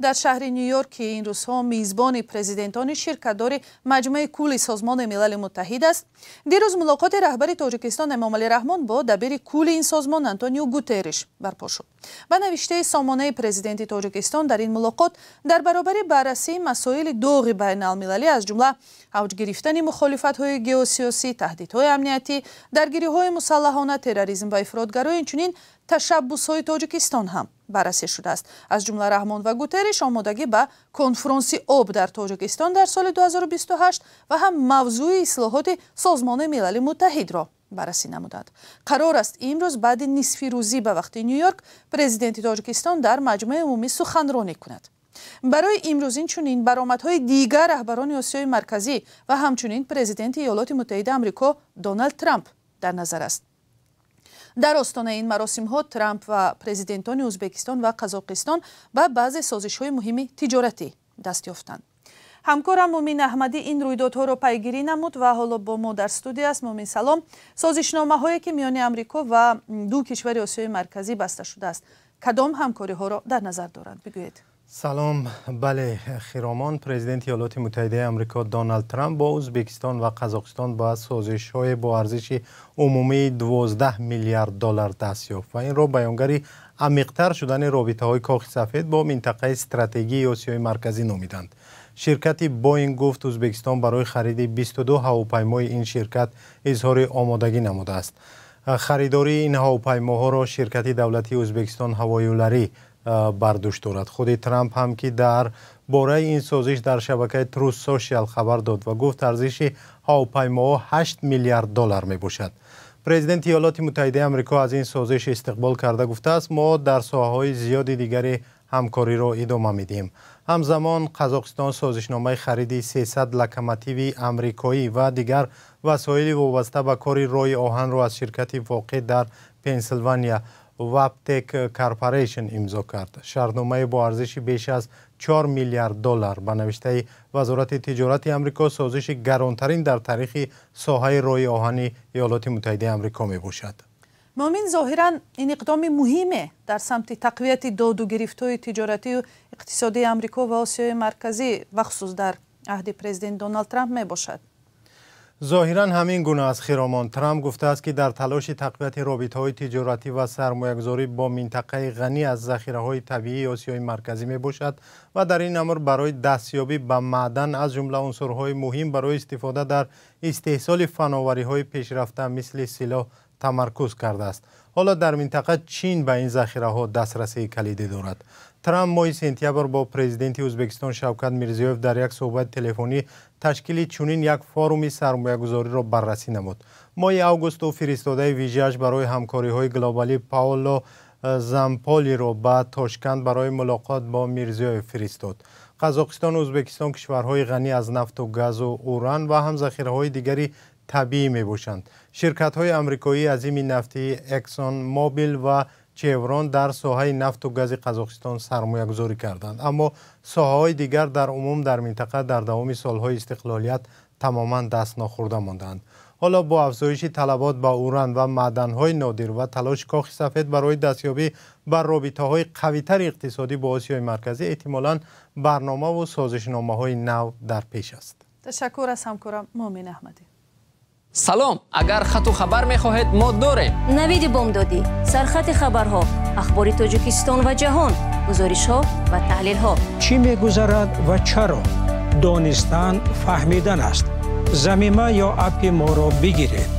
Дар шаҳри Нью-Йорк, ки ин рӯзҳо мизбони президентони ширкатдори Маҷмӯи кулли Созмони Милали Муттаҳид аст, дирӯз мулоқоти раҳбари Тоҷикистон Эмомалӣ Раҳмон бо дабири кулли ин созмон Антонио Гутерриш барпо шуд. Ба навиштаи сомонаи президенти Тоҷикистон, дар ин мулоқот дар баробари баррасии масоили доғи байналмилалӣ, аз ҷумла авҷ гирифтани мухолифатҳои геосиёсӣ, таҳдидҳои амниятӣ, даргириҳои мусаллаҳона, терроризм ва ифротгароӣ, инчунин ташаббусҳои Тоҷикистон ҳам баррасӣ шудааст. Аз ҷумла Раҳмон ва Гутерриш омодагӣ ба конфронси об дар Тоҷикистон дар соли 2028 ва ҳам мавзӯи ислоҳоти Созмони Милали Муттаҳидро баррасӣ намуданд. Қарор аст, имрӯз баъди нисфирӯзӣ ба вақти Нью-Йорк президенти Тоҷикистон дар Маҷмӯи умумӣ суханронӣ кунад. Барои имрӯз инчунин баромадҳои дигар раҳбарони Осиёи Марказӣ ва ҳамчунин президенти Иёлоти Муттаҳидаи Амрико Доналд Трамп дар назар аст. Дар остонаи ин маросимҳо Трамп ва президентони Ӯзбекистон ва Қазоқистон ба баъзе созишҳои муҳими тиҷоратӣ даст ёфтанд. Ҳамкорам Мумин Аҳмадӣ ин рӯйдодҳоро пайгирӣ намуд ва ҳоло бо мо дар студия аст. Мумин, салом. Созишномаҳое, ки миёни Амрико ва ду кишвари Осиёи Марказӣ баста шудааст, кадом ҳамкориҳоро дар назар доранд, бигӯед. Салом. Бале, Хиромон, президенти Иёлоти Муттаҳидаи Амрико Доналд Трамп бо Ӯзбекистон ва Қазоқистон ба созишҳое бо арзиши умумии 12 миллиард доллар даст ёфт ва инро баёнгари амиқтар шудани робитаҳои Кохи Сафед бо минтақаи стратегии Осиёи Марказӣ номиданд. Ширкати Боинг гуфт, Ӯзбекистон барои хариди 22 ҳавопаймои ин ширкат изҳори омодагӣ намудааст. Харидории ин ҳавопаймоҳоро ширкати давлатии Ӯзбекистон Ҳавоюларӣ бар дӯш дорад. Худи Трамп ҳам ки дар бораи ин созиш дар шабакаи Truth Social хабар дод ва гуфт, арзиши ҳавопаймоҳо 8 миллиард доллар мебошад. Президенти Иёлоти Муттаҳидаи Амрико аз ин созиш истиқбол карда, гуфтааст, мо дар соҳаҳои зиёди дигари ҳамкориро идома медиҳем. Ҳамзамон Қазоқистон созишномаи хариди 300 локомотиви амрикоӣ ва дигар васоили вобаста ба кори роҳи оҳанро аз ширкати воқеъ дар Пенсилвания Wabtec Corporation имзо кард. Шартномаи бо арзиши беш аз 4 миллиард доллар, ба навиштаи Вазорати тиҷорати Амрико, созиши гаронтарин дар таърихи соҳаи роҳи оҳани Иёлоти Муттаҳидаи Амрико мебошад. Муъмин, зоҳиран ин иқдоми муҳиме дар самти тақвияти доду гирифтҳои тиҷоратию иқтисодии Амрико ва Осиёи Марказӣ, бахусус дар аҳди президент Доналд Трамп мебошад. Зоҳиран ҳамин гуна аст, Хиромон. Трамп гуфтааст, ки дар талоши тақвияти робитаҳои тиҷоратӣ ва сармоягузорӣ бо минтақаи ғанӣ аз захираҳои табиии Осиёи Марказӣ мебошад ва дар ин амр барои дастёбӣ ба маъдан, аз ҷумла унсурҳои муҳим барои истифода дар истеҳсоли фановариҳои пешрафта, мисли силоҳ, тамаркуз кардааст. Ҳоло дар минтақа Чин ба ин захираҳо дастрасии калидӣ дорад. Трамп моҳи сентябр бо президенти Ӯзбекистон Шавкат Мирзиёев дар як суҳбати телефонӣ ташкили чунин як форуми сармоягузориро баррасӣ намуд. Моҳи август ӯ фиристодаи вижааш барои ҳамкориҳои глобалӣ Паоло Замполиро ба Тошканд барои мулоқот бо Мирзиёев фиристод. Қазоқистону Ӯзбекистон кишварҳои ғанӣ аз нафту газу уран ва ҳам захираҳои дигари табиӣ мебошанд. Ширкатҳои амрикоии азими нафтии Эксон Мобил ва Чеврон дар соҳаи нафту гази Қазоқистон сармоягузорӣ карданд, аммо соҳаҳои дигар дар умум дар минтақа дар давоми солҳои истиқлолият тамоман даст нохӯрда мондаанд. Ҳоло бо афзоиши талабот ба уран ва маъданҳои нодир ва талоши Кохи Сафед барои дастёбӣ ба робитаҳои қавитари иқтисодӣ бо Осиёи Марказӣ, эҳтимолан барномаву созишномаҳои нав дар пеш аст. Ташаккур аз ҳамкорам Муъмин Аҳмадӣ. Салом, агар хату хабар мехоҳед, мо дорем. Навиди бомдодӣ, сархати хабарҳо, ахбори Тоҷикистон ва ҷаҳон, гузоришҳо ва таҳлилҳо. Чӣ мегузарад ва чаро? Донистан фаҳмидан аст. Замима ё аппи моро бигиред.